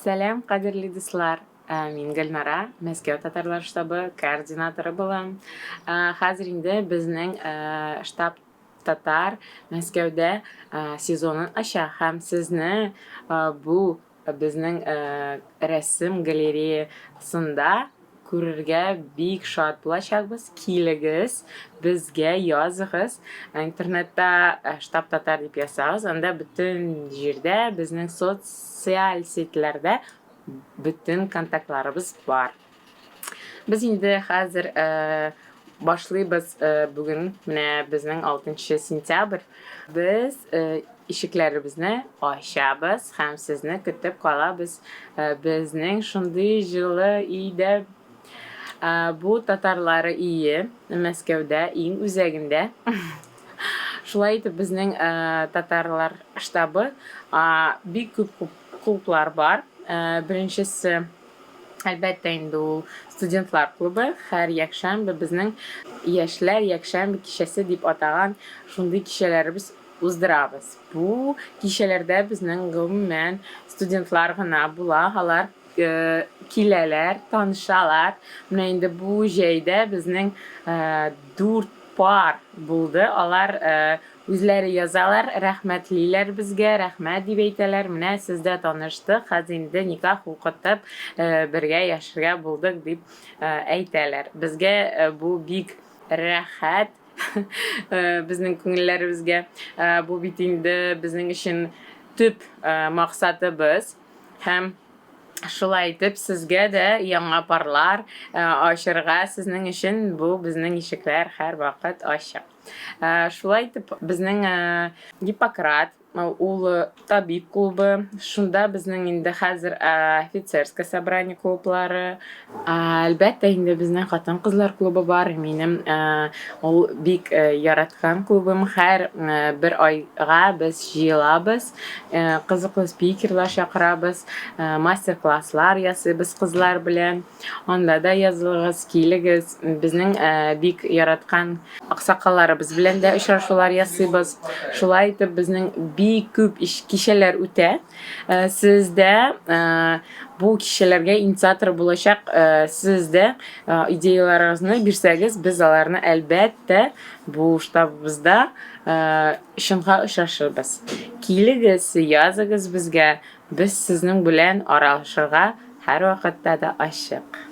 Сәлам, кадерле дуслар! Мин Гөлнара, Мәскәү татарлар штабы координаторы булам. Хәзер инде безнең штаб татар Мәскәүдә сезонын ача һәм сезне бу безнең рәсем галереясында күрергә бик шат булачакбыз. Килегез, безгә языгыз. Интернетта Штаб татар дип язсагыз, анда бөтен җирдә безнең социаль сетьләрдә бөтен контактларыбыз бар. Без инде хәзер башлыйбыз бүген менә безнең 6 сентябрь. Без ишекләребезне ачабыз һәм сезне көтеп калабыз. Безнең шундый җылы өйдә бу татарлары өе Мәскәүдә иң үзәгендә. Шулай итеп безнең татарлар штабы бик күп клублар бар. Беренчесе әлбәттә инде ул студентлар клубы. Һәр якшәмбе безнең яшьләр якшәмбе кичәсе дип атаган шундый кичәләребез уздырабыз. Бу кичәләрдә безнең гомумән студентлар гына була. Алар киләләр, танышалар. Менә инде бу җәйдә безнең дүрт пар булды. Алар үзләре язалар, рәхмәтлиләр безгә, рәхмәт дип әйтәләр. Менә сездә таныштык, хәзер инде никах укытып, бергә яшәргә булдык дип әйтәләр. Безгә бу бик рәхәт безнең күңелләребезгә. Бу бит инде безнең өчен төп максатыбыз. Һәм шулай итеп сезгә дә яңа парлар ачырга сезнең өчен бу безнең ишекләр һәрвакыт ачык. Шулай итеп безнең Гиппократ ул табиб клубы, шунда безнең инде хәзер офицерское собрание клублары, әлбәттә инде безнең хатын-кызлар клубы бар. Минем ул бик яраткан клубым. Һәр бер айга без җыелабыз, кызыклы спикерлар чакырабыз, мастер-класслар ясыйбыз кызлар белән. Анда да язылыгыз, килегез. Безнең бик яраткан аксакалларыбыз белән дә очрашулар ясыйбыз. Шулай итеп, безнең бик күп кичәләр үтә. Сез дә бу кичәләргә инициатор булачак, сез дә идеяларыгызны бирсәгез, без аларны әлбәттә бу штабыбызда чынга очрашырбыз. Килегез, языгыз безгә, без сезнең белән аралашырга һәрвакытта да ачык.